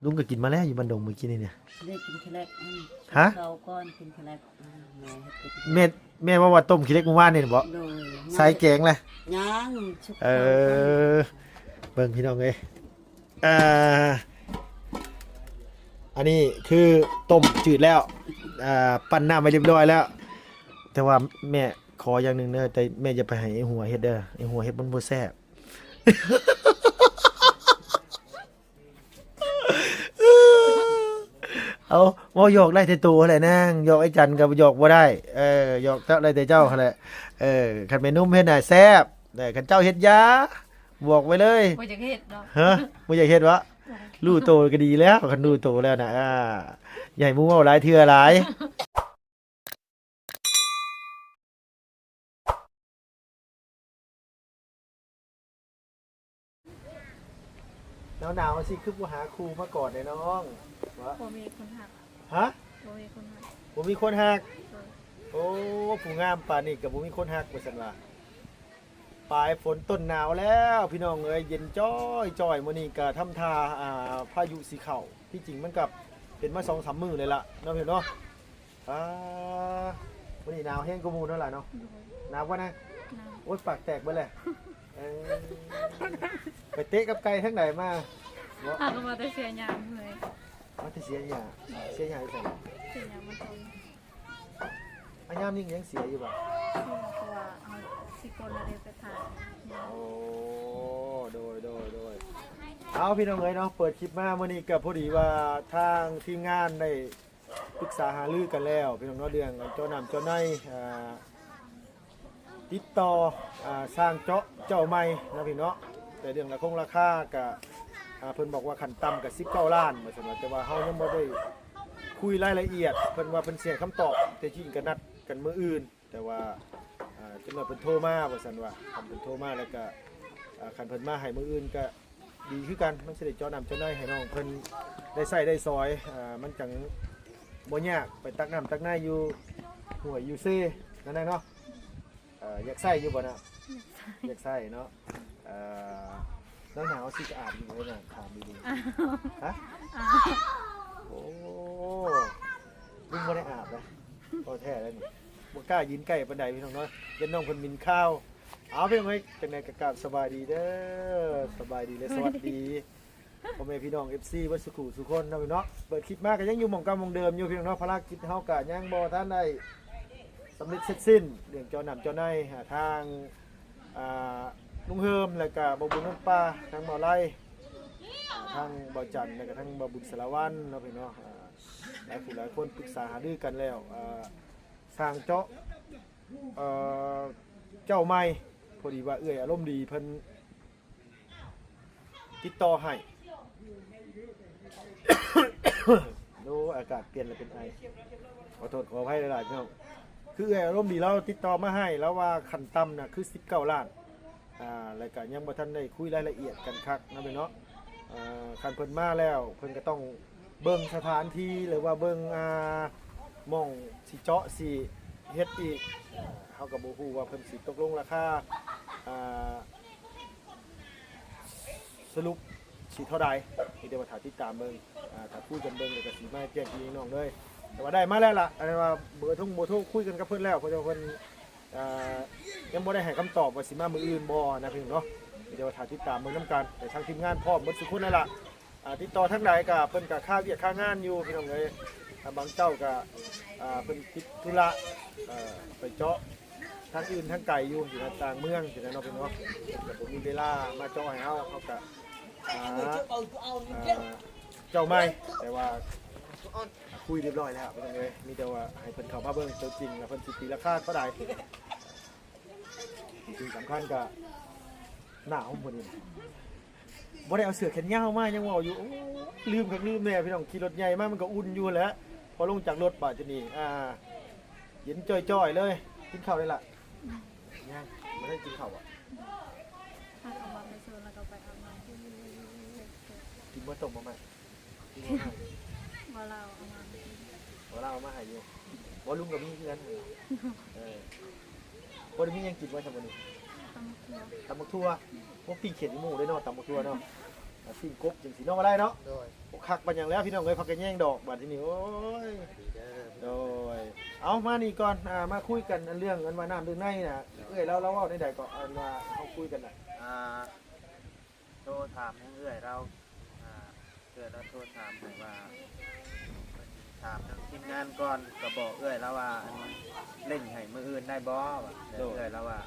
ລຸງກໍກິນມາແລ້ວຢູ່ບ້ານດົງມື້ກີ້ນີ້ນະ. ໄດ້ກິນຂີ້ເຫຼັກ ອືມ ຮະ? ເຂົ້າກ່ອນ ກິນຂີ້ເຫຼັກ ອືມ ແມ່ເຮັດ ແມ່ ແມ່ເວົ້າວ່າຕົ້ມຂີ້ເຫຼັກມື້ວານນີ້ບໍ? ໂດຍ. ໃສ່ແກງແລ້ວ? ຍັງ ສຸກ ເອີ ເຂົ້າກ່ອນ ເບິ່ງພີ່ນ້ອງເອີຍ ອ່າ ອັນນີ້ຄືຕົ້ມຈືດແລ້ວ ອ່າ ປັ່ນນ້ຳໄວ້ຮຽບຮ້ອຍແລ້ວ ແຕ່ວ່າແມ່ຂໍຢ່າງໜຶ່ງເດີ ແຕ່ແມ່ຢ່າໄປໃຫ້ໄອ້ຫົວເຮັດເດີ ໄອ້ຫົວເຮັດມັນບໍ່ແຊບ. ເອົາ ເວົ້າຫຍອກໄດ້ແຕ່ໂຕຫັ້ນແຫຼະນາງ ຫຍອກໄອ້ຈັນກໍຫຍອກບໍ່ໄດ້ ເອີ ຫຍອກເຈົ້າໄດ້ແຕ່ເຈົ້າຫັ້ນແຫຼະ ເອີ ຄັນແມ່ນຸ່ມເຮັດນະແຊບ ແຕ່ຄັນເຈົ້າເຮັດຢ່າ ບອກໄວ້ເລີຍ ບໍ່ຢາກເຮັດເນາະ ຮະ ບໍ່ຢາກເຮັດວະ ບໍ່ ຮູ້ໂຕກໍດີແລ້ວ ຄັນຮູ້ໂຕແລ້ວນະ ອ່າ ຢ່າໃຫ້ໝູ່ເວົ້າຫຼາຍເທື່ອຫຼາຍ. ໜາວໆ ຊິຄືບໍ່ຫາຄູ່ມາກອດແດ່ນ້ອງ ບໍ່ມີຄົນຮັກ ຮະ ບໍ່ມີຄົນຮັກ ບໍ່ມີຄົນຮັກ ໂດຍ. ໂອ້ ຜູ້ງາມປານນີ້ກໍບໍ່ມີຄົນຮັກວ່າຊັ້ນວ່າ ປາຍຝົນຕົ້ນໜາວແລ້ວພີ່ນ້ອງເອີຍ ເຢັນຈ້ອຍໆ ມື້ນີ້ກໍທຳທ່າ ອ່າ ພາຍຸຊິເຂົ້າ ທີ່ຈິງມັນກໍເປັນມາສອງສາມມື້ແລ້ວລະເນາະ ພີ່ນ້ອງເນາະ. ອ່າ ມື້ນີ້ໜາວແຮງກວ່າໝູ່ເນາະຫຼານເນາະ ໂດຍ. ໜາວບໍ່ນະ? ໜາວ. ໂອ້ຍ ປາກແຕກເບິດແຫຼະ ເອີ ໄປເຕະກັບໄກ່ທາງໃດມາ? ເນາະ ຫາກໍມາແຕ່ເຊຍຍາເລີຍ ມາແຕ່ເຊຍຍາ ເຊຍຍາຢູ່ໃສ? ເຊຍຍາມັນຄົນ ອາ ຍາມນີ້ຍັງເຊຍຢູ່ບໍ່? ເຊຍ ເພາະວ່າເຮົາຊິກົນແລ້ວເດ້ໄປຜ່າ ໂອ້ ໂດຍ ໂດຍ ໂດຍ. ເອົາ ພີ່ນ້ອງເອີຍເນາະ ເປີດຄລິບມາມື້ນີ້ກໍພໍດີວ່າທາງທີມງານໄດ້ ປຶກສາຫາລືກັນແລ້ວພີ່ນ້ອງເນາະ ເລື່ອງເຈາະນ້ຳເຈາະໃນ ອ່າ ຕິດຕໍ່ ອ່າ ຊ່າງເຈາະເຈົ້າໃໝ່ເນາະພີ່ເນາະ. ແຕ່ເລື່ອງລາຄົງລາຄາກະ ອ່າ ເພິ່ນບອກວ່າຂັ້ນຕ່ຳກະສິບເກົ້າລ້ານວ່າຊັ້ນວ່າ ແຕ່ວ່າເຮົາຍັງບໍ່ໄດ້ຄຸຍລາຍລະອຽດ ເພິ່ນວ່າເພິ່ນຊິໃຫ້ຄຳຕອບ ແຕ່ຈິງກະນັດກັນມື້ອື່ນ ແຕ່ວ່າ ອ່າ ຈັກໜ້ອຍເພິ່ນໂທມາວ່າຊັ້ນວ່າ ຄັນເພິ່ນໂທມາແລ້ວກະ ອ່າ ຄັນເພິ່ນມາໃຫ້ມື້ອື່ນກະ ດີຄືກັນ ມັນຊິໄດ້ເຈາະນ້ຳເຈາະໃນໃຫ້ນ້ອງເພິ່ນໄດ້ໃຊ້ໄດ້ສອຍ ອ່າ ມັນຈັ່ງບໍ່ຍາກໄປຕັກນ້ຳຕັກໃນຢູ່ຫ້ວຍຢູ່ເຊນັ້ນນະເນາະ. ເອີ ຢາກໃຊ້ຢູ່ບໍ່ນະ? ຢາກໃຊ້ ຢາກໃຊ້ເນາະ. ເອີ ໜາວໆ ຊິອາບຢູ່ບໍ່ນະ? ຖາມດີໆ. ຮະ? ໂອ້ ລຸງບໍ່ໄດ້ອາບນະ ເວົ້າແທ້ແລ້ວນີ້ ບໍ່ກ້າຢືນໃກ້ປານໃດພີ່ນ້ອງເນາະ ຢ້ານນ້ອງເພິ່ນໝິ່ນຄາວ. ເອົາ ພີ່ນ້ອງເອີຍ ຈັ່ງໃດກໍກາບສະບາຍດີເດີ ສະບາຍດີ ແລະ ສະຫວັດດີ ພໍ່ແມ່ພີ່ນ້ອງ ເອັຟຊີ ເບິດສູ່ຄູ່ສູ່ຄົນເນາະພີ່ນ້ອງເນາະ. ເປີດຄລິບມາກໍຍັງຢູ່ໝ່ອງເກົ່າໝ່ອງເດີມຢູ່ພີ່ນ້ອງເນາະ ພາລະກິດເຮົາກໍຍັງບໍ່ທັນໄດ້ສຳເລັດເສັດສິ້ນ ເລື່ອງເຈາະນ້ຳເຈາະໃນ ຫາທາງ ອ່າ ລຸງເຮີມ ແລ້ວກໍບ່າວບຸນນຳປາ ທາງບ່າວໄລ ທາງບ່າວຈັນ ແລ້ວກໍທາງບ່າວບຸນສາລະວັນເນາະພີ່ນ້ອງເນາະ. ອ່າ ຫຼາຍຜູ້ຫຼາຍຄົນປຶກສາຫາລືກັນແລ້ວ ອ່າ ຊ່າງເຈາະ ເອີ ເຈົ້າໃໝ່ ພໍດີວ່າເອື້ອຍອາລົມດີເພິ່ນຕິດຕໍ່ໃຫ້ ໂອ້ ອາກາດປ່ຽນແລ້ວເປັນໄອ ຂໍໂທດຂໍອະໄພຫຼາຍໆ ພີ່ນ້ອງ. ຄືເອື້ອຍອາລົມດີລາວຕິດຕໍ່ມາໃຫ້ ລາວວ່າຂັ້ນຕ່ຳນະຄືສິບເກົ້າລ້ານ ອ່າ ແລ້ວກະຍັງບໍ່ທັນໄດ້ຄຸຍລາຍລະອຽດກັນຄັກເນາະພີ່ນ້ອງເນາະ. ເອີ ຄັນເພິ່ນມາແລ້ວ ເພິ່ນກໍຕ້ອງເບິ່ງສະຖານທີ່ ຫຼືວ່າເບິ່ງ ອ່າ ໝ່ອງຊິເຈາະຊິເຮັດອີກ ເຮົາກໍບໍ່ຮູ້ວ່າເພິ່ນຊິຕົກລົງລາຄາ ອ່າ ສະຫຼຸບຊິເທົ່າໃດ ມີແຕ່ວ່າຖ້າຕິດຕາມເບິ່ງ ອ່າ ຖ້າຄຸຍກັນເບິ່ງ ແລ້ວກໍຊິມາແຈ້ງພີ່ນ້ອງເລີຍ. ແຕ່ວ່າໄດ້ມາແລ້ວລະ ອັນນັ້ນວ່າເບີໂທງເບີໂທຄຸຍກັນກັບເພິ່ນແລ້ວ ເພາະວ່າເພິ່ນ ອ່າ ຍັງບໍ່ໄດ້ໃຫ້ຄຳຕອບວ່າຊິມາມື້ອື່ນບໍ່ນະພີ່ນ້ອງເນາະ. ມີແຕ່ວ່າຖ້າຕິດຕາມເບິ່ງນຳກັນ ແຕ່ທາງທີມງານພ້ອມເບິດສູ່ຄົນນັ້ນລະ ອ່າ ຕິດຕໍ່ທາງໃດກໍເພິ່ນກໍຄາວຽກຄາງານຢູ່ພີ່ນ້ອງເອີຍ. ອ່າ ບາງເຈົ້າກໍ ອ່າ ເພິ່ນຕິດທຸລະ ເອີ ໄປເຈາະທາງອື່ນທາງໄກຢູ່ ຢູ່ໃນຕ່າງເມືອງຊີ້ນະເນາະພີ່ນ້ອງເນາະ. ເພິ່ນກໍບໍ່ມີເວລາມາເຈາະໃຫ້ເຮົາ ເຮົາກໍ ອ່າ ເຈົ້າໃໝ່ ແຕ່ວ່າຄຸຍຮຽບຮ້ອຍແລ້ວພີ່ນ້ອງເອີຍ. ມີແຕ່ວ່າໃຫ້ເພິ່ນເຂົ້າມາເບິ່ງຕົວຈິງ ແລ້ວເພິ່ນຊິຕີລາຄາເທົ່າໃດ. ສິ່ງສຳຄັນກໍໜາວມື້ນີ້ ບໍ່ໄດ້ເອົາເສື້ອແຂນຍາວມາ ຍັງເວົ້າຢູ່ ໂອ້ ລືມຄັກລືມແນ່ພີ່ນ້ອງ. ຂີ່ລົດໃຫຍ່ມາມັນກໍອຸ່ນຢູ່ແຫຼະ ພໍລົງຈາກລົດບາດທີນີ້ ອ່າ ເຢັນຈ່ອຍໆເລີຍ. ກິນເຂົ້າໄດ້ລະ? ຍັງ ບໍ່ໄດ້ກິນເຂົ້າບໍ່? ຖ້າເຂົາມາໄປເຊີນແລ້ວກໍໄປອາບນ້ຳ ກິນບໍ່ຕົ້ມບໍ່ມາ? ບໍ່ ລາວເອົາມາ ບໍ່ ລາວເອົາມາໃຫ້ຢູ່. ບໍ່ ລຸງກໍມີເຮືອນ ເອີ ບໍ່ໄດ້ມີຫຍັງກິນບໍ່ຊະມື້ນີ້? ຕຳບັກຖົ່ວ ຕຳບັກຖົ່ວ. ໂອ້ ປີ້ງຂຽດອີ່ໝູ່ເດ້ເນາະ ຕຳບັກຖົ່ວເນາະ. ເ ປີ້ງກົບຈັ່ງຊີ້ເນາະ ບໍ່ໄດ້ເນາະ. ໂດຍ ບໍ່ຄັກປານຫຍັງແລ້ວພີ່ນ້ອງເອີຍ ພັກກະແຍງດອກບາດທີນີ້. ໂອ້ຍ ດີເດີ ໂດຍ ເອົາມານີ້ກ່ອນ ອ່າ ມາຄຸຍກັນອັນເລື່ອງອັນວ່ານ້ຳເລື່ອງໃນນະ ເອື້ອຍລາວ ລາວເວົ້າແນວໃດເກາະ ອັນວ່າເຮົາຄຸຍກັນນະ? ອ່າ ໂທຖາມທາງເອື້ອຍລາວ ອ່າ ເອື້ອຍລາວໂທຖາມໃຫ້ວ່າ ເພິ່ນຖາມທາງທີມງານກ່ອນ ກໍບອກເອື້ອຍລາວວ່າ ອັນ ເລັ່ງໃຫ້ມື້ອື່ນໄດ້ບໍ່ ວ່າ ແຕ່ ໂດຍ ເອື້ອຍລາວວ່າ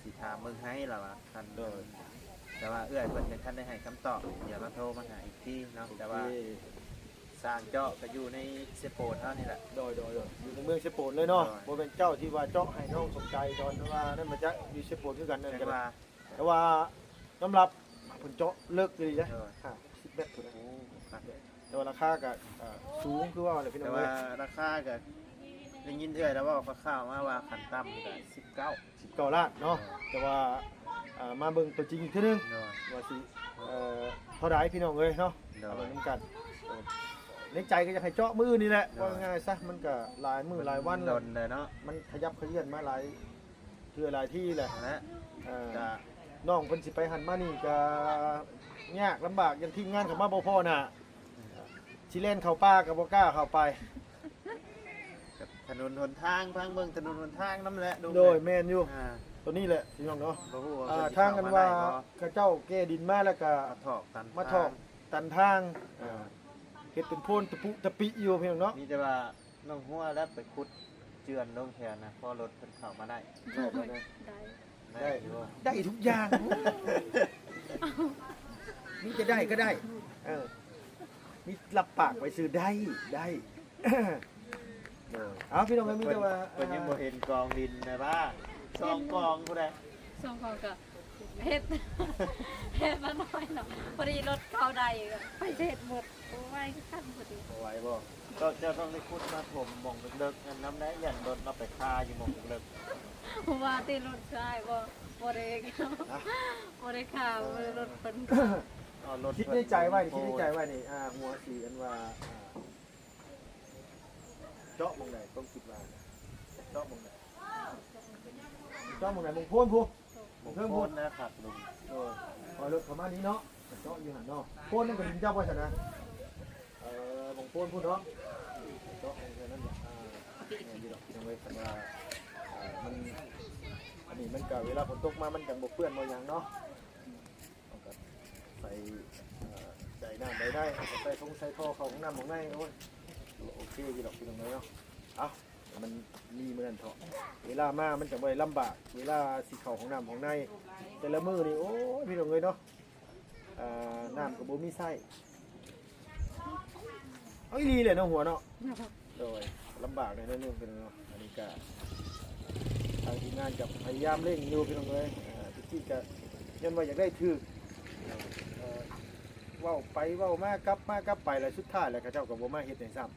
ຊິຖາມເບິ່ງໃຫ້ລາວວ່າ ຄັນ ໂດຍ ແຕ່ວ່າເອື້ອຍເພິ່ນຍັງທັນໄດ້ໃຫ້ຄຳຕອບ ດຽວລາວໂທມາຫາອີກທີເນາະ. ໂອເຄ ແຕ່ວ່າຊ່າງເຈາະກໍຢູ່ໃນເຊໂປນເຮົານີ້ແຫຼະ. ໂດຍ ໂດຍ ໂດຍ ຢູ່ໃນເມືອງເຊໂປນເລີຍເນາະ. ໂດຍ ບໍ່ແມ່ນເຈົ້າທີ່ວ່າເຈາະໃຫ້ນ້ອງສົມໃຈຕອນວ່ານັ້ນມາຈະຢູ່ເຊໂປນຄືກັນນັ້ນກໍໄດ້ ແຕ່ວ່າ ແຕ່ວ່າຍອມຮັບເພິ່ນເຈາະເລິກອີ່ຫຼີເດ້ ໂດຍ ຫ້າສິບແມັດພຸ້ນນະ. ໂອ້ ຄັກເດ້ ແຕ່ວ່າລາຄາກໍ ອ່າ ສູງຄືວ່າແຫຼະພີ່ນ້ອງເອີຍ. ແຕ່ວ່າລາຄາກໍໄດ້ຍິນເອື້ອຍລາວເວົ້າຄ່າວໆມາວ່າ ຂັ້ນຕ່ຳກໍສິບເກົ້າ ສິບເກົ້າລ້ານເນາະ. ໂດຍ ແຕ່ວ່າ ອ່າ ມາເບິ່ງຕົວຈິງອີກເທື່ອໜຶ່ງ ໂດຍ ວ່າຊິ ເອີ ເທົ່າໃດພີ່ນ້ອງເອີຍເນາະ. ໂດຍ ເອົາເບິ່ງນຳກັນ ໃນໃຈກໍຢາກໃຫ້ເຈາະມື້ອື່ນນີ້ແຫຼະ. ໂດຍ ເວົ້າງ່າຍໆຊະ ມັນກໍຫຼາຍມື້ຫຼາຍວັນ ມັນດົນແລ້ວເນາະ ມັນຂະຫຍັບຂະເຄື່ອນມາຫຼາຍ ເທື່ອຫຼາຍທີ່ແຫຼະ ຫັ້ນແຫຼະ. ເອີ ກະນ້ອງເພິ່ນຊິໄປຫັ້ນມານີ້ກະຍາກລຳບາກ ຢ້ານທີມງານເຂົາມາບໍ່ພໍ້ໜ້າ ຊິແລ່ນເຂົ້າປ່າກະບໍ່ກ້າເຂົ້າໄປ ກະຖະໜົນຫົນທາງ ທາງເບິ່ງຖະໜົນຫົນທາງນຳແຫຼະ. ໂດຍ ແມ່ນຢູ່ ອ່າ ໂຕນີ້ແຫຼະພີ່ນ້ອງເນາະ. ບໍ່ຮູ້ວ່າ ອ່າ ເພິ່ນຊິເຂົ້າມາໄດ້ບໍ່ ທາງອັນວ່າເຂົາເຈົ້າແກ່ດິນມາແລ້ວກະ ມາຖອກຕັນ ມາຖອກ ທາງ ຕັນທາງ ອ່າ ເຮັດເປັນໂພນຕະປຸຕະປິຢູ່ພີ່ນ້ອງເນາະ. ມີແຕ່ວ່າ ນ້ອງຫົວແລ້ວໄປຂຸດເຈື່ອນລົງແຖວນະ ພໍລົດເພິ່ນເຂົ້າມາໄດ້. ໄດ້ບໍ່ນະ? ໄດ້ ໄດ້ຢູ່ບໍ່? ໄດ້ທຸກຢ່າງ ມີແຕ່ໄດ້ກໍໄດ້ ເອີ ມີລັບປາກໄວ້ຊື່ ໄດ້ ໄດ້ ໂດຍ. ເອົາ ພີ່ນ້ອງເອີຍ ມີແຕ່ວ່າ ເພິ່ນຍັງບໍ່ເຫັນກອງດິນນະວ່າ ສອງກອງຜູ້ໃດ ສອງກອງກໍ ເຮັດ ເຮັດມາໜ້ອຍເນາະ ພໍດີລົດເຂົ້າໄດ້ກໍໄປເຮັດໝົດ. ບໍ່ໄຫວຄືກັນພໍດີ ບໍ່ໄຫວບໍ່? ເຈົ້າ ເຈົ້າຕ້ອງໄດ້ຂຸດມາຖົມໝ່ອງເລິກໆນັ້ນນຳໄດ໋ ຢ້ານລົດເຮົາໄປຄາຢູ່ໝ່ອງເລິກໆ ເພາະວ່າຕິລົດຊາຍບໍ່ ບໍ່ໄດ້ ຮະ ບໍ່ໄດ້ຄາ ເອີ ບໍ່ໄດ້ລົດເພິ່ນ ເອົາລົດ ຄິດໃນໃຈໄວ້ນີ້ ຄິດໃນໃຈໄວ້ນີ້ ອ່າ ຫົວສີອັນວ່າ ອ່າ ເຈາະໝ່ອງໃດ ຕ້ອງຄິດວ່າ ເຈາະໝ່ອງໃດ? ເຈາະໝ່ອງໃດ? ໝ່ອງໂພນພຸ້ນ ເທິງພຸ້ນ ໂພນນະຄັບລຸງ. ໂດຍ ເອົາລົດເຂົ້າມານີ້ເນາະ ເຈາະຢູ່ຫັ້ນເນາະ. ໂພນນັ້ນກໍດິນເຈົ້າບໍ່ຊັ້ນນະ? ເອີ ໝ່ອງໂພນພຸ້ນເນາະ ເຈາະໝ່ອງນັ້ນແຫຼະ. ອ່າ ແມ່ນຢູ່ດອກ ພີ່ນ້ອງເອີຍ ຄັນວ່າ ອ່າ ມັນ ອັນນີ້ມັນກໍເວລາຝົນຕົກມາມັນຈັ່ງບໍ່ເປື້ອນບໍ່ຫຍັງເນາະ. ເຮົາກໍໃສ່ ເອີ ໃສ່ນ້ຳໄດ້ໄດ້ ເຮົາກໍໃສ່ຖົງໃສ່ທໍ່ເຂົ້າຫ້ອງນ້ຳຫ້ອງໃນ. ໂອ້ຍ ໂອເຄຢູ່ດອກ ພີ່ນ້ອງເອີຍເນາະ. ເອົ້າ ມັນມີມື້ນັ້ນເທາະ ເວລາມາມັນຈະບໍ່ໄດ້ລຳບາກ ເວລາຊິເຂົ້າຫ້ອງນ້ຳຫ້ອງໃນ ແຕ່ລະມື້ນີ້ ໂອ້ຍ ພີ່ນ້ອງເອີຍເນາະ. ເອີ ນ້ຳກໍບໍ່ມີໃຊ້ ເອົາອີ່ຫຼີແຫຼະເນາະ ຫົວເນາະ. ໂດຍ ລຳບາກແດ່ໜ້ອຍໜຶ່ງເນາະ. ອັນນີ້ກະທາງທີມງານກະພະຍາຍາມເລັ່ງຢູ່ ພີ່ນ້ອງເອີຍ. ອ່າ ແຕ່ກີ້ກະຍ້ອນວ່າຢາກໄດ້ຖືກ ເອີ ເວົ້າໄປເວົ້າມາ ກັບມາກັບໄປ ແລ້ວສຸດທ້າຍແລ້ວເຂົາເຈົ້າກໍບໍ່ມາເຮັດໃຫ້ຊ້ຳ.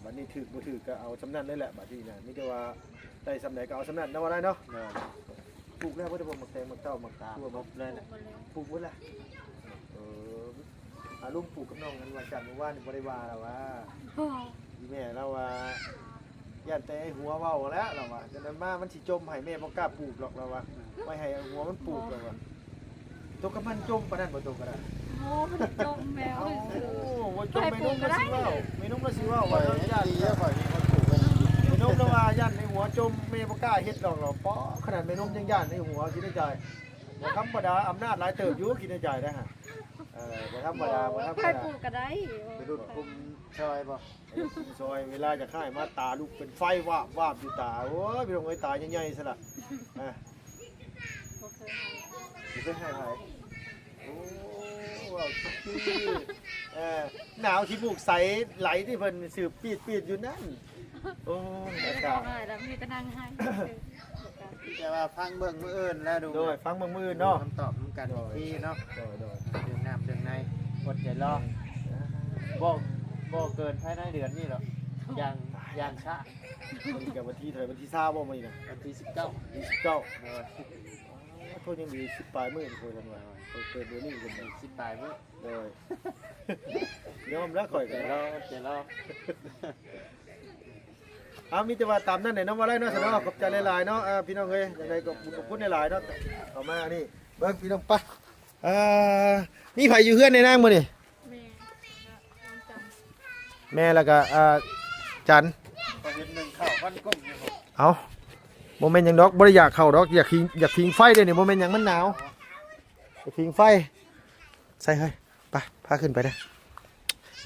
ບັດນີ້ຖືກບໍ່ຖືກກໍເອົາສ່ຳນັ້ນເລີຍແຫຼະ ບັດນີ້ນະ ມີແຕ່ວ່າໄດ້ສ່ຳໃດກໍເອົາສ່ຳນັ້ນເນາະ ວ່າໄດ້ເນາະ. ໂດຍ ປູກແລ້ວບໍ່ໄດ້ບໍ່ ໝາກແຕງ ໝາກເຕົ້າ ໝາກຖົ່ວ ໝາກ ປູກແລ້ວແຫຼະ ປູກໝົດແລ້ວ. ເອີ ອາ ລຸງປູກກັບນ້ອງອັນວ່າຈັນມື້ວານນີ້ບໍ່ໄດ້ວ່າລະຫວາ? ບໍ່ ອີແມ່ລາວວ່າ ຢ້ານແຕ່ໄອ້ຫົວເວົ້າແຫຼະລາວວ່າ ຈັ່ງໃດມາມັນຊິຈົ່ມໃຫ້ ແມ່ບໍ່ກ້າປູກດອກລາວວ່າ ໄວ້ໃຫ້ໄອ້ຫົວມັນປູກລາວວ່າ. ໂຕກັບມັນຈົ່ມປານນັ້ນບໍ່ ໂຕກໍໄດ້? ໂອ້ ມັນຈົ່ມແມ່ ເອົ້າ ບໍ່ຈົ່ມແມ່ນຸ່ມລາວຊິເວົ້າ ແມ່ນຸ່ມລາວຊິເວົ້າວ່າຢ້ານ ແມ່ນຸ່ມລາວວ່າຢ້ານໄອ້ຫົວຈົ່ມ ແມ່ບໍ່ກ້າເຮັດດອກລາວ. ປາ ຂະໜາດແມ່ນຸ່ມຍັງຢ້ານໄອ້ຫົວ ຄິດໃນໃຈ ບໍ່ທຳມະດາ ອຳນາດຫຼາຍເຕີບຢູ່ ຄິດໃນໃຈໄດ້ຫະ. ເອີ ບໍ່ທຳມະດາ ບໍ່ທຳມະດາ ໃຜປູກກໍໄດ້ ໄປຫຼຸດກຸ່ມຊອຍບໍ່? ໄປຫຼຸດກຸ່ມຊອຍ ເວລາຈະຄ້າຍມາຕາລຸກເປັນໄຟວາບໆຢູ່ຕາ. ໂອ້ຍ ພີ່ນ້ອງເອີຍ ຕາໃຫຍ່ໆຊັ້ນລະ. ອ່າ ບໍ່ເຄີຍໃຫ້ ບໍ່ເຄີຍໃຫ້ໃຜ? ໂອ້ ເວົ້າຄື ເອີ ໜາວຂີ້ມູກໃສໄຫຼທີ່ເພິ່ນສືບປີດໆຢູ່ນັ້ນ. ໂອ້ຍ ອາກາດ ມີແຕ່ຮ້ອງໄຫ້ ມີແຕ່ນັ່ງໄຫ້ຊື່ໆ. ແຕ່ວ່າຟັງເບິ່ງມື້ອື່ນແລ້ວ ໂດຍ ຟັງເບິ່ງມື້ອື່ນເນາະ ຄຳຕອບນຳກັນອີກທີເນາະ. ໂດຍ ໂດຍ ເລື່ອງນ້ຳເລື່ອງໃນ ອົດໃຈລໍ ບໍ່ ບໍ່ເກີນພາຍໃນເດືອນນີ້ດອກ ຢ່າງ ຢ່າງຊ້າ. ມື້ນີ້ກໍວັນທີເທົ່າໃດ? ວັນທີຊາວບໍ່ມື້ນີ້ນະ? ວັນທີສິບເກົ້າ ທີສິບເກົ້າ. ໂດຍ ໂອ້ ຍັງມີສິບປາຍມື້ ໂອ້ຍ ເພິ່ນວ່າ ໂດຍ ເກີດເດືອນນີ້ເພິ່ນວ່າ ສິບປາຍມື້. ໂດຍ ຍອມແລ້ວຂ້ອຍກໍ ໃຈລໍ ໃຈລໍ. ເອົາ ມີແຕ່ວ່າຕາມນັ້ນແຫຼະເນາະ ວ່າໄດ້ເນາະ ເອີ ຊະເນາະ. ຂອບໃຈຫຼາຍໆເນາະ ເອີ ພີ່ນ້ອງເອີຍ ຈັ່ງໃດກໍຂອບຄຸນຫຼາຍໆເນາະ ເຂົ້າມານີ້. ເບິ່ງ ພີ່ນ້ອງ ໄປ ເອີ ມີໃຜຢູ່ເຮືອນແດ່ນາງມື້ນີ້? ແມ່ ແມ່ ແລ້ວກໍ ອ່າ ຈັນ. ເອົາ ບໍ່ແມ່ນຫຍັງດອກ ບໍ່ໄດ້ຢາກເຂົ້າດອກ ຢາກຜິງ ຢາກຜິງໄຟເດ້ນີ້ ບໍ່ແມ່ນຫຍັງ ມັນໜາວ ຢາກຜິງໄຟ. ໃສ່ເຮີ້ຍ ໄປ ພາຂຶ້ນໄປເດີ້.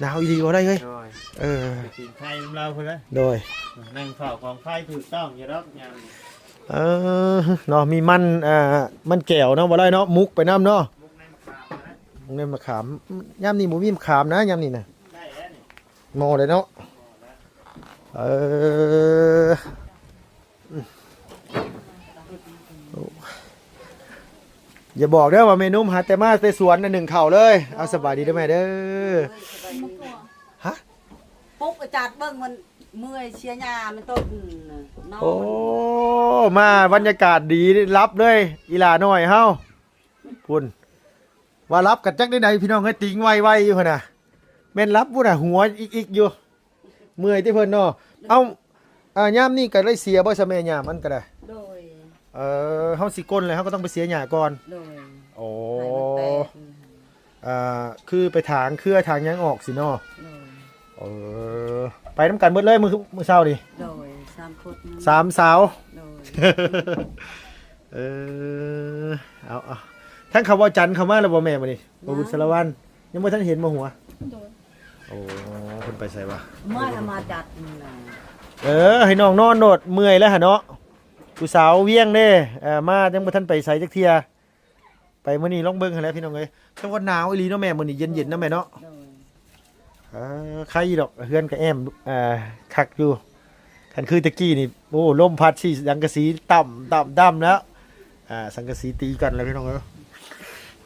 ໜາວອີ່ຫຼີບໍ່ໄດ້ເຮີ້ຍ. ໂດຍ ເອີ ໄປກິນໄຂ່ນຳລາວພຸ້ນລະ. ໂດຍ ນັ່ງເຝົ້າກອງໄຟຖືກຕ້ອງຢູ່ດອກຍາມນີ້. ເອີ ເນາະ ມີມັນ ເອີ ມັນແກວເນາະ ບໍ່ໄດ້ເນາະ ໝຸກໄປນຳເນາະ ໝຸກໃນໝາກຂາມນະ ໝຸກໃນໝາກຂາມ. ຍາມນີ້ບໍ່ມີໝາກຂາມນະ ຍາມນີ້ນະ ໄດ້ແລ້ວນີ້ ໝໍ້ເລີຍເນາະ. ເອີ ໂອ້ ຢ່າບອກເດີວ່າແມ່ນຸ່ມຫາແຕ່ມາແຕ່ສວນໜຶ້ງເຂົ້າເລີຍ. ເອົາ ສະບາຍດີເດີແມ່ເດີ. ຮະ ປຸກອາຈານເບິ່ງມັນເມື່ອຍເສຍຫຍ້າມັນຕົ້ນນອນ. ໂອ້ ມາບັນຍາກາດດີ ຫຼັບເລີຍ ອີຫຼ້ານ້ອຍເຮົາພຸ້ນ. ວ່າຫຼັບກັນຈັກແນວໃດ ພີ່ນ້ອງເອີຍ ຕິງໄວໆຢູ່ຫັ້ນນະ. ແມ່ນຫຼັບພຸ້ນນະ ຫົວອິກໆຢູ່. ເມື່ອຍຕິເພິ່ນເນາະ. ເອົ້າ ອ່າ ຍາມນີ້ກໍໄດ້ເສຍບໍ່ຊະແມ່ ຫຍ້າມັນກໍໄດ້? ໂດຍ ເອີ ເຮົາຊິກົ້ນແລ້ວ ເຮົາກໍຕ້ອງໄປເສຍຫຍ້າກ່ອນ. ໂດຍ ໂອ້ ໃຫ້ມັນແຕກ ອ່າ ຄືໄປຖາງເຄືອຖາງຫຍັງອອກຊີ້ເນາະ. ໂດຍ ເອີ ໄປນຳກັນເບິດເລີຍມື້ ມື້ເຊົ້ານີ້. ໂດຍ ສາມຄົນ ສາມສາວ. ໂດຍ ເອີ ເອົາໆ ທັງເຂົາເວົ້າຈັນເຂົ້າມາແລ້ວບໍ່ແມ່ມື້ນີ້? ບໍ່ບຸນສາລະວັນ ຍັງບໍ່ທັນເຫັນບໍ່ຫົວ? ໂດຍ ໂອ້ ເພິ່ນໄປໃສວະ? ມາ ມາຈັດນີ້ນະ. ເອີ ໃຫ້ນ້ອງນອນໂລດ ເມື່ອຍແລ້ວຫະເນາະ. ຜູ້ສາວວຽງເດ້ ເອີ ມາຍັງບໍ່ທັນໄປໃສຈັກເທື່ອ. ໄປມື້ນີ້ລອງເບິ່ງຫັ້ນແຫຼະພີ່ນ້ອງເອີຍ. ແຕ່ວ່າໜາວອີ່ຫຼີເນາະແມ່ ມື້ນີ້ເຢັນໆເນາະແມ່ເນາະ. ໂດຍ ເອີ ໄຄຢູ່ດອກ ເຮືອນກໍແອ້ມ ເອີ ຄັກຢູ່. ຄັນຄືແຕ່ກີ້ນີ້ ໂອ້ ລົມພັດຊິສັງກະສີຕ່ຳໆໆແລ້ວ ອ່າ ສັງກະສີຕີກັນແລ້ວພີ່ນ້ອງເອີຍ.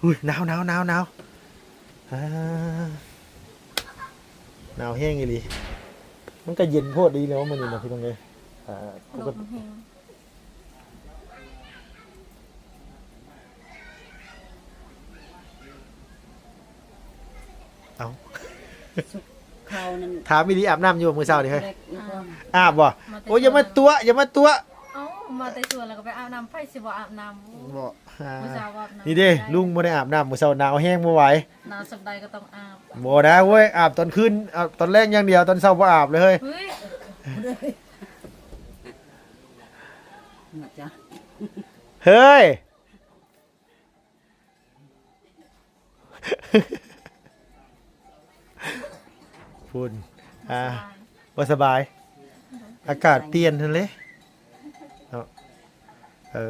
ອຸ້ຍ ໜາວໆໆໆ ອ່າ ໜາວແຮງອີ່ຫຼີ. ມັນກໍເຢັນໂພດດີແລ້ວມື້ນີ້ນະພີ່ນ້ອງເອີຍ. ອ່າ ລົມແຮງ. ເອົ້າ ຖາມອີ່ຫຼີ ອາບນ້ຳຢູ່ມື້ເຊົ້ານີ້ເຮີ້ຍ? ອາບບໍ່? ໂອ້ຍ ຢ່າມາຕົວະ ຢ່າມາຕົວະ. ເອົ້າ ມາແຕ່ສວນແລ້ວກໍໄປອາບນ້ຳ ໃຜຊິບໍ່ອາບນ້ຳ? ບໍ່ ອ່າ ມື້ເຊົ້າອາບນ້ຳ ນີ້ເດ້ ລຸງບໍ່ໄດ້ອາບນ້ຳ ມື້ເຊົ້າໜາວແຮງ ບໍ່ໄຫວ. ໜາວສ່ຳໃດກໍຕ້ອງອາບ. ບໍ່ນະເວີຍ ອາບຕອນຄືນ ອາບຕອນແລງຢ່າງດຽວ ຕອນເຊົ້າບໍ່ອາບເລີຍເຮີ້ຍ. ເຮີ້ຍ ເຮີ້ຍ ພຸ້ນ ອ່າ ບໍ່ສະບາຍ ອາກາດປ່ຽນຫັ້ນເລີຍເນາະ. ເອີ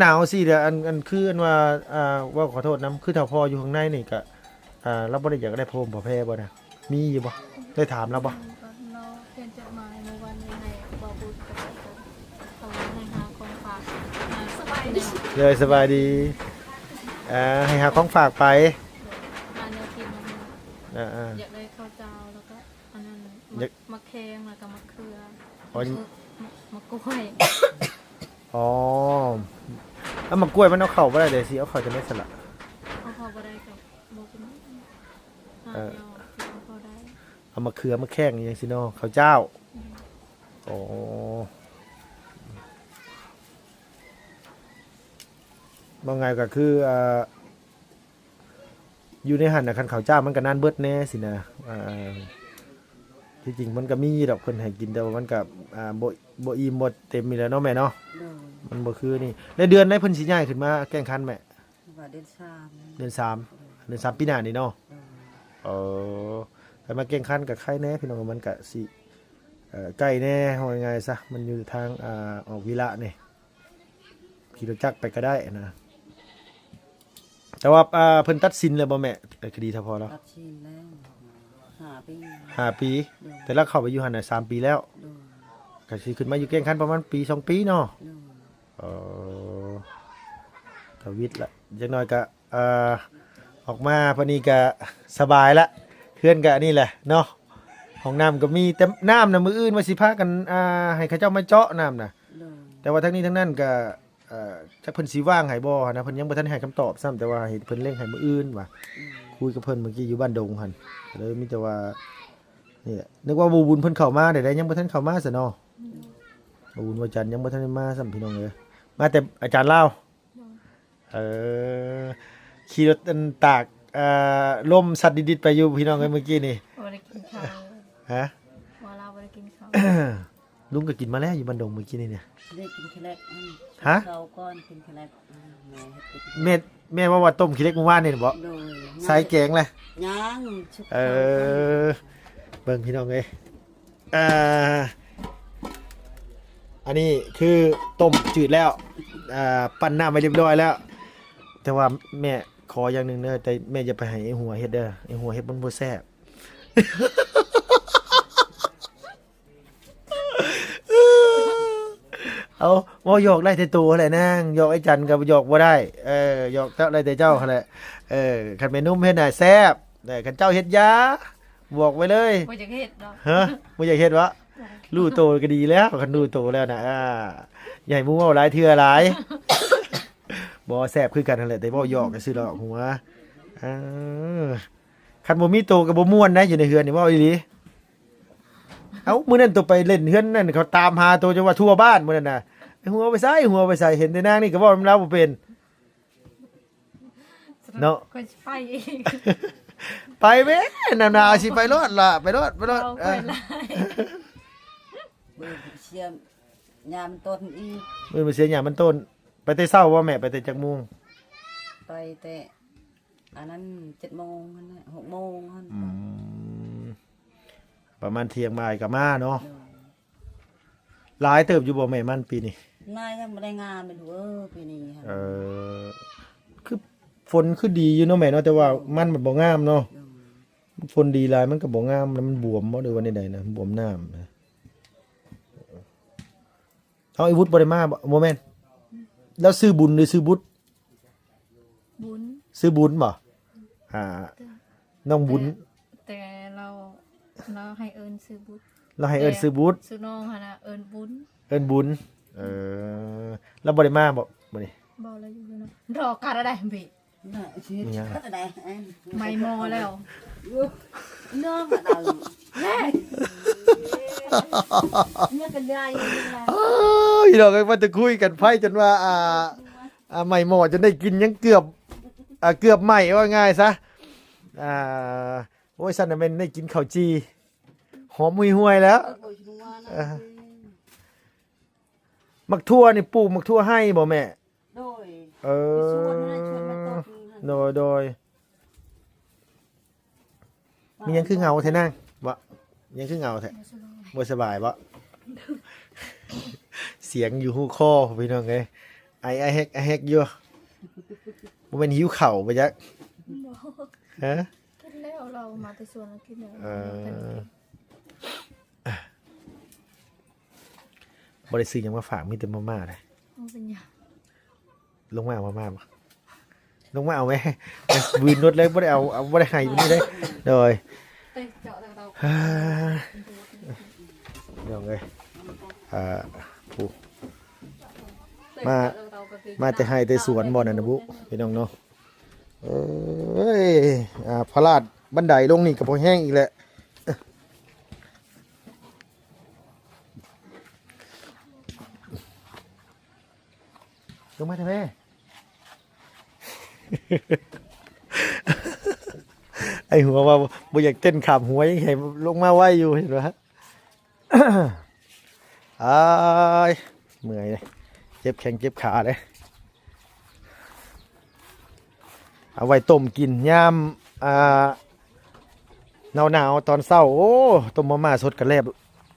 ໜາວໆ ຊິເດ ອັນ ອັນຄື ອັນວ່າ ອ່າ ເວົ້າຂໍໂທດນຳ ຄືຖ້າພໍ່ຢູ່ຂ້າງໃນນີ້ກະ ອ່າ ລາວບໍ່ໄດ້ຢາກໄດ້ຜ້າຫົ່ມຜ້າແພບໍ່ນະ? ມີຢູ່ບໍ່? ໄດ້ຖາມລາວບໍ່? ອືມ ກໍລາວຂຽນຈົດໝາຍມື້ວານນີ້ໃຫ້ບ່າວບຸນ ເຂົາວ່າໃຫ້ຫາຂອງຝາກມາ. ສະບາຍດີ ເດີ ສະບາຍດີ. ອ່າ ໃຫ້ຫາຂອງຝາກໄປ ໂດຍ ຫາແນວກິນມາໃຫ້. ອ່າໆ ຢາກໄດ້ເຂົ້າເຈົ້າ ແລ້ວກໍອັນນັ້ນ ໝາກ ຢາກ ໝາກແຄງ ແລ້ວກໍໝາກເຂືອ. ອໍ ໝາກ ໝາກກ້ວຍ. ອໍ ເອົາໝາກກ້ວຍມັນເອົາເຂົ້າບໍ່ໄດ້ເດ້ ຊິເອົາເຂົ້າຈັ່ງໃດຊັ້ນລະ? ເອົາເຂົ້າບໍ່ໄດ້ກໍບໍ່ເປັນຫຍັງ ຫາ ເອີ ແນວທີ່ເອົາເຂົ້າໄດ້. ເອົາໝາກເຂືອ ໝາກແຄງ ອີ່ຫຍັງຊີ້ເນາະ ເຂົ້າເຈົ້າ. ອືມ ໂອ້ ເວົ້າງ່າຍກໍຄື ອ່າ ຢູ່ໃນຫັ້ນນະ ຄັນເຂົ້າເຈົ້າມັນກໍນານເບິດແດ່ຊີ້ນະ. ອ່າ ທີ່ຈິງມັນກໍມີດອກເພິ່ນໃຫ້ກິນ ແຕ່ວ່າມັນກໍ ອ່າ ບໍ່ ບໍ່ອີ່ມບໍ່ເຕັມນີ້ແຫຼະເນາະແມ່ເນາະ. ໂດຍ ມັນບໍ່ຄືນີ້. ແລະເດືອນໃດເພິ່ນຊິຍ້າຍຂຶ້ນມາແກ້ງຄັນແມ່? ວ່າເດືອນສາມ ເດືອນສາມ ໂດຍ ເດືອນສາມປີໜ້ານີ້ເນາະ. ໂດຍ ເອີ ຄັນມາແກ້ງຄັນກໍໄຄແດ່ພີ່ນ້ອງ ມັນກໍຊິ ເອີ ໃກ້ແດ່ ເວົ້າງ່າຍໆຊະ ມັນຢູ່ທາງ ອ່າ ອອກວິລະນີ້ ຂີ່ລົດຈັກໄປກໍໄດ້ນະ. ແຕ່ວ່າ ອ່າ ເພິ່ນຕັດສິນແລ້ວບໍ່ແມ່ ຄະດີທະພໍລາວ? ຕັດສິນແລ້ວ ຫ້າປີ ຫ້າປີ. ໂດຍ ແຕ່ລາວເຂົ້າໄປຢູ່ຫັ້ນນະສາມປີແລ້ວ. ໂດຍ ກໍຊິຂຶ້ນມາຢູ່ແກ້ງຄັນປະມານປີສອງປີເນາະ. ໂດຍ ເອີ ທຳອິດລະ ຢ່າງໜ້ອຍກະ ເອີ ອອກມາປານນີ້ກະສະບາຍລະ ເຮືອນກະອັນນີ້ແຫຼະເນາະ ຫ້ອງນ້ຳກໍມີ. ແຕ່ນ້ຳນະ ມື້ອື່ນວ່າຊິພາກັນ ອ່າ ໃຫ້ເຂົາເຈົ້າມາເຈາະນ້ຳນະ. ໂດຍ ແຕ່ວ່າທັງນີ້ທັງນັ້ນກະ ເອີ ຈັກເພິ່ນຊິວ່າງໃຫ້ບໍ່ຫັ້ນນະ ເພິ່ນຍັງບໍ່ທັນໃຫ້ຄຳຕອບຊ້ຳ ແຕ່ວ່າໃຫ້ເພິ່ນເລັ່ງໃຫ້ມື້ອື່ນວ່າ. ອືມ ຄຸຍກັບເພິ່ນມື້ກີ້ຢູ່ບ້ານດົງຫັ້ນ ກໍເລີຍມີແຕ່ວ່າ ນີ້ແຫຼະ ນຶກວ່າບໍ່ບຸນເພິ່ນເຂົ້າມາໄດ້ ຍັງບໍ່ທັນເຂົ້າມາຊະເນາະ. ອືມ ບໍ່ບຸນວ່າຈັນຍັງບໍ່ທັນໄດ້ມາຊ້ຳ ພີ່ນ້ອງເອີຍ ມາແຕ່ອາຈານລາວ. ໂດຍ ເອີ ຂີ່ລົດອັນຕາກ ເອີ ລົມຊັດດິດໆໄປຢູ່ພີ່ນ້ອງເອີຍ ມື້ກີ້ນີ້. ບໍ່ໄດ້ກິນເຂົ້າ. ຮະ? ບໍ່ ລາວບໍ່ໄດ້ກິນເຂົ້າ. ລຸງກໍກິນມາແລ້ວຢູ່ບ້ານດົງມື້ກີ້ນີ້ນະ. ໄດ້ກິນຂີ້ເຫຼັກ. ອືມ ຮະ? ເຂົ້າກ່ອນ ກິນຂີ້ເຫຼັກ. ອືມ ແມ່ເຮັດກິນ ແມ່ ແມ່ເວົ້າວ່າຕົ້ມຂີ້ເຫຼັກມື້ວານນີ້ບໍ? ໂດຍ. ໃສ່ແກງແຫຼະ? ຍັງ. ເອີ ເບິ່ງພີ່ນ້ອງເອີຍ ອ່າ ອັນນີ້ຄືຕົ້ມຈືດແລ້ວ ອ່າ ປັ່ນນ້ຳໄວ້ຮຽບຮ້ອຍແລ້ວ ແຕ່ວ່າແມ່ຂໍຢ່າງໜຶ່ງເດີ ແຕ່ແມ່ຢ່າໄປໃຫ້ໄອ້ຫົວເຮັດເດີ ໄອ້ຫົວເຮັດມັນບໍ່ແຊບ. ເອົາ ເວົ້າຫຍອກໄດ້ແຕ່ໂຕຫັ້ນແຫຼະນາງ ຫຍອກໄອ້ຈັນກໍຫຍອກບໍ່ໄດ້. ເອີ ຫຍອກເຈົ້າໄດ້ແຕ່ເຈົ້າຫັ້ນແຫຼະ. ເອີ ຄັນແມ່ນຸ່ມເຮັດນະແຊບ ແຕ່ຄັນເຈົ້າເຮັດຢ່າ ບອກໄວ້ເລີຍ. ບໍ່ຢາກເຮັດດອກ. ຮະ? ບໍ່ຢາກເຮັດເບາະ? ບໍ່. ຮູ້ໂຕກໍດີແລ້ວ ຄັນຮູ້ໂຕແລ້ວນະ. ອ່າ ຢ່າໃຫ້ໝູ່ເວົ້າຫຼາຍເທື່ອຫຼາຍ. ບໍ່ ແຊບຄືກັນຫັ້ນແຫຼະ ແຕ່ເວົ້າຫຍອກຊື່ໆດອກຫົວ. ເອີ ຄັນບໍ່ມີໂຕກໍບໍ່ມ່ວນໄດ໋ ຢູ່ໃນເຮືອນນີ້ ເວົ້າອີ່ຫຼີ. ເອົ້າ ມື້ນັ້ນໂຕໄປຫຼິ້ນເຮືອນນັ້ນ ເຂົາຕາມຫາໂຕຈົນວ່າທົ່ວບ້ານມື້ນັ້ນນະ. ຫົວໄປໃສ ຫົວໄປໃສ ເຫັນແຕ່ນາງນີ້ກໍເວົ້ານຳລາວບໍ່ເປັນ. ເນາະ ຂ້ອຍຊິໄປອີກ. ໄປແມ່ນາວໆ ຊິໄປໂລດລະ ໄປໂລດ ໄປໂລດ. ເອີ ມື້ໄປເຊຍຫຍ້າມັນຕົ້ນອີກ. ມື້ໄປເຊຍຫຍ້າມັນຕົ້ນ. ໄປແຕ່ເຊົ້າບໍ່ແມ່? ໄປແຕ່ຈັກໂມງ? ໄປແຕ່ອັນນັ້ນ ເຈັດໂມງຫັ້ນແຫຼະ ຫົກໂມງຫັ້ນ. ອືມ ປະມານທ່ຽງບ່າຍກໍມາເນາະ. ໂດຍ. ຫຼາຍເຕີບຢູ່ບໍ່ແມ່ມັນປີນີ້? ນາຍັງບໍ່ໄດ້ງາມແມ່ນເອີ ປີນີ້ຫັ້ນ. ເອີ ຄືຝົນຄືດີຢູ່ເນາະແມ່ເນາະ ແຕ່ວ່າມັນມັນບໍ່ງາມເນາະ. ໂດຍ. ຝົນດີຫຼາຍມັນກໍບໍ່ງາມ ແລ້ວມັນບວມບໍ່ ຫຼືວ່າແນວໃດນະ ບວມນ້ຳນະ. ເອົາ ອີວຸດບໍ່ໄດ້ມາບໍ່? ບໍ່ແມ່ນ ລາວຊື່ບຸນ ຫຼືຊື່ບຸດ? ບຸນ. ຊື່ບຸນບໍ່? ອ່າ ນ້ອງບຸນ. ແຕ່ ແຕ່ລາວ ລາວໃຫ້ເອີ້ນຊື່ບຸດ. ລາວໃຫ້ເອີ້ນຊື່ບຸດ. ແຕ່ຊື່ນ້ອງຫັ້ນນະເອີ້ນບຸນ. ເອີ້ນບຸນ. ເອີ ລາວບໍ່ໄດ້ມາບໍ່ມື້ນີ້? ບໍ່ ລາວຢູ່ເຮືອນ. ດອກກັດໄດ້ເບ. ນະ ຊິເຮັດ ຫຍັງ ກັດໄດ້ ໄໝໝໍ້ແລ້ວ. ນ້ອງກໍໄດ້ ແນ່ ເມຍກໍໄດ້. ໂອ້ຍ ພີ່ນ້ອງເອີຍ ວ່າແຕ່ຄຸຍກັນໄພຈົນວ່າ ອ່າ ອ່າ ໄໝໝໍ້ຈົນໄດ້ກິນ ຍັງເກືອບ ອ່າ ເກືອບໄໝ້ ວ່າງ່າຍຊະ. ອ່າ ໂອ້ຍ ຊັ້ນນະແມ່ນໄດ້ກິນເຂົ້າຈີ່ ຫອມຫວຍໆແລ້ວ. ເອີ ໝາກຖົ່ວນີ້ ປູກໝາກຖົ່ວໄຮ່ບໍ່ແມ່? ໂດຍ. ເອີ ຢູ່ສວນຫັ້ນນະ ສວນມັນຕົ້ນຫັ້ນ. ໂດຍ ໂດຍ. ມີຫຍັງຄືເຫງົາແທ້ນາງ? ບໍ່ ຫຍັງຄືເຫງົາແທ້? ບໍ່ສະບາຍ. ບໍ່ສະບາຍບໍ່? ສຽງຢູ່ຫູຄໍ ພີ່ນ້ອງເອີຍ ໄອອະແຮກອະແຮກຢູ່. ບໍ່ແມ່ນຫິວເຂົ້າບໍ່ຈັກ? ບໍ່. ຮະ? ກິນແລ້ວ ລາວມາແຕ່ສວນ ລາວກິນແລ້ວ. ເອີ ບໍ່ໄດ້ຊື້ຫຍັງມາຝາກ ມີແຕ່ມາມ່າເດ້. ບໍ່ເປັນຫຍັງ. ລົງມາເອົາມາມ່າບໍ່? ລົງມາເອົາແມ້. ວືນລົດເລີຍ ບໍ່ໄດ້ເອົາ ເອົາ ບໍ່ໄດ້ໃຫ້ມື້ນີ້ເດ້. ໂດຍ. ເອີ ພີ່ນ້ອງເອີຍ ອ່າ ຜູ້ ມາ ມາແຕ່ໄຮ່ແຕ່ສວນບໍ່ນັ້ນນະບຸ ພີ່ນ້ອງເນາະ. ເອີຍ ອ່າ ພະລາດບັນໄດລົງນີ້ກໍພໍແຮງອີກແຫຼະ. ລົງມາແທ້ແມ່. ໄອ້ຫົວວ່າບໍ່ຢາກເຕັ້ນຂ້າມຫົວ ຍັງໃຫ້ລົງມາໄວຢູ່ ເຫັນບໍ່? ອ້າຍ ເມື່ອຍເດ້ ເຈັບແຂ້ງເຈັບຂາເດ້. ເອົາໄວ້ຕົ້ມກິນຍາມ ອ່າ ໜາວໆ ຕອນເຊົ້າ. ໂອ້ ຕົ້ມມາມ່າສົດກໍແຊບ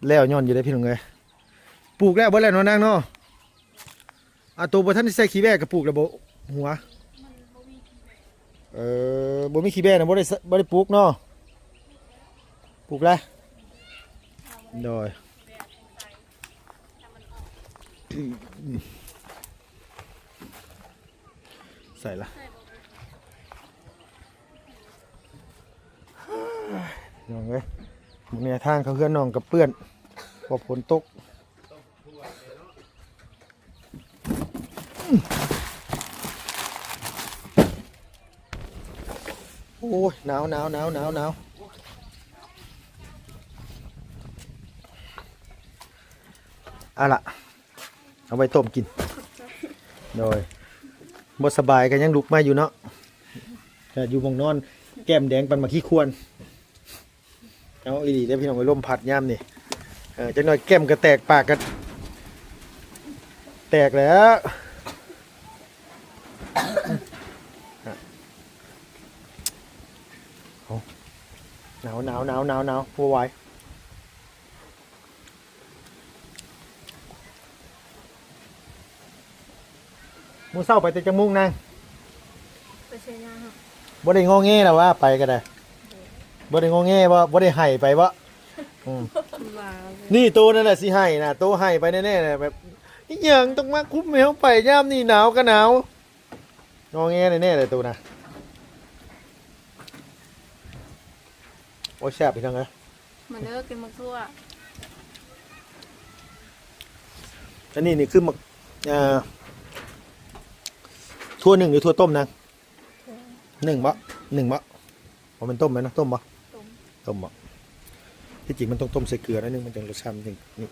ແລ້ວ ຍ້ອນຢູ່ເດ້ ພີ່ນ້ອງເອີຍ. ປູກແລ້ວເບິດແລ້ວເນາະນາງເນາະ? ອ່າ ໂຕບໍ່ທັນໄດ້ໃສ່ຂີ້ແບ້ກໍປູກແລ້ວບໍ່? ຫົວ ເອີ ບໍ່ມີຂີ້ແບ້ນະ ບໍ່ໄດ້ ບໍ່ໄດ້ປູກເນາະ? ປູກແລ້ວ. ໂດຍ. ໃສ່ລະ ນ້ອງເອີຍ. ມື້ນີ້ທາງເຂົ້າເຮືອນນ້ອງກໍເປື້ອນ ເພາະຝົນຕົກ. ໂອ້ຍ ໜາວ ໜາວ ໜາວ ໜາວ ໜາວ. ເອົາລະ ເອົາໄວ້ຕົ້ມກິນ. ໂດຍ. ບໍ່ສະບາຍກໍຍັງລຸກມາຢູ່ເນາະ ກໍຢູ່ໝ່ອງນອນ ແກ້ມແດງປານໝາກຂີ້ຄວນ. ເອົາອີ່ຫຼີເດ້ພີ່ນ້ອງເອີຍ ລົມພັດຍາມນີ້ ເອີ ຈັກໜ້ອຍແກ້ມກໍແຕກ ປາກກໍແຕກແລ້ວ. ເອົາ ໜາວໆໆໆ ບໍ່ໄຫວ. ມື້ເຊົ້າໄປແຕ່ຈັກໂມງນາງ? ໄປໃສນາ ບໍ່ໄດ້ງໍແງລະວ່າ ໄປກໍໄດ້ ບໍ່ໄດ້ງໍແງບໍ່? ບໍ່ໄດ້ໄຫ້ໄປບໍ່? ອືມ ວ່າ ນີ້ໂຕນັ້ນແຫຼະຊິໄຫ້ນະ ໂຕໄຫ້ໄປແນ່ໆແຫຼະ ແບບ ອີຫຍັງຕ້ອງມາຄຸມໃຫ້ເຮົາໄປຍາມນີ້ ໜາວກໍໜາວ ງໍແງແນ່ໆແຫຼະໂຕນະ. ໂອ້ຍ ແຊບ ພີ່ນ້ອງເອີຍ ມາເດີ ກິນໝາກຖົ່ວ. ອັນນີ້ນີ້ຄືໝາກ ເອີ ຖົ່ວໜຶ້ງ ຫຼືຖົ່ວຕົ້ມນາງ? ໜຶ້ງບໍ່? ໜຶ້ງບໍ່? ບໍ່ແມ່ນຕົ້ມແມ່ນເນາະ ຕົ້ມບໍ່? ຕົ້ມ ຕົ້ມບໍ່? ທີ່ຈິງມັນຕ້ອງຕົ້ມໃສ່ເກືອໜ້ອຍໜຶ່ງ ມັນຈັ່ງລົດຊາດມັນຈັ່ງນີ້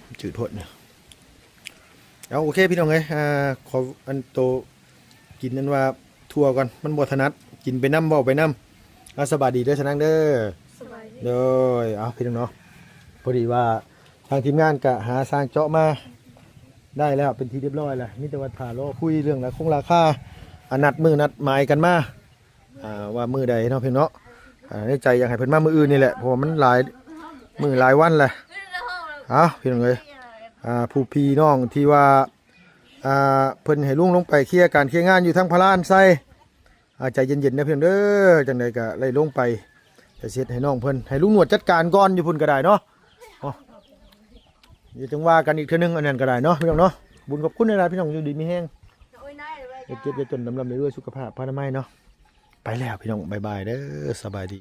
ມັນຈືດໂພດ. ເອົາ ໂອເຄ ພີ່ນ້ອງເອີຍ ອ່າ ຂໍອັນໂຕ ກິນອັນວ່າຖົ່ວກ່ອນ ມັນບໍ່ຖະໜັດ ກິນໄປນຳ ເວົ້າໄປນຳ. ເອົາ ສະບາຍດີເດີຊະນາງເດີ ສະບາຍດີ ໂດຍ. ເອົາ ພີ່ນ້ອງເນາະ ພໍດີວ່າທາງທີມງານກະຫາຊ່າງເຈາະມາໄດ້ແລ້ວ ເປັນທີ່ຮຽບຮ້ອຍແລ້ວ ມີແຕ່ວ່າຖ້າລໍຄຸຍເລື່ອງລາຄົງລາຄາ ອາ ນັດມື້ນັດໝາຍກັນມາ ອ່າ ວ່າມື້ໃດເນາະ ພີ່ນ້ອງເນາະ. ອ່າ ໃນໃຈຢາກໃຫ້ເພິ່ນມາມື້ອື່ນນີ້ແຫຼະ ເພາະວ່າມັນຫຼາຍມື້ຫຼາຍວັນແລ້ວ. ເອົາ ພີ່ນ້ອງເອີຍ ອ່າ ຜູ້ພີ່ນ້ອງທີ່ວ່າ ອ່າ ເພິ່ນໃຫ້ລຸງລົງໄປເຄຍການເຄຍງານຢູ່ທາງພະລານໄຊ ອ່າ ໃຈເຢັນໆເດີພີ່ນ້ອງເດີ ຈັ່ງໃດກໍໄດ້ລົງໄປ ໄປເຊັດໃຫ້ນ້ອງເພິ່ນ ໃຫ້ລຸງໜວດຈັດການກ່ອນ ຢູ່ພຸ້ນກໍໄດ້ເນາະ. ເອົາ ດຽວຈັ່ງວ່າກັນອີກເທື່ອໜຶ່ງ ອັນນັ້ນກໍໄດ້ເນາະ ພີ່ນ້ອງເນາະ. ບຸນຂອບຄຸນຫຼາຍໆ ພີ່ນ້ອງ ຢູ່ດີມີແຮງ ຢ່າເຈັບຢ່າຈົນ ລຳໆລວຍໆ ສຸຂະພາບພະນາໄມເນາະ. ໄປແລ້ວ ພີ່ນ້ອງ ບາຍບາຍເດີ ສະບາຍດີ.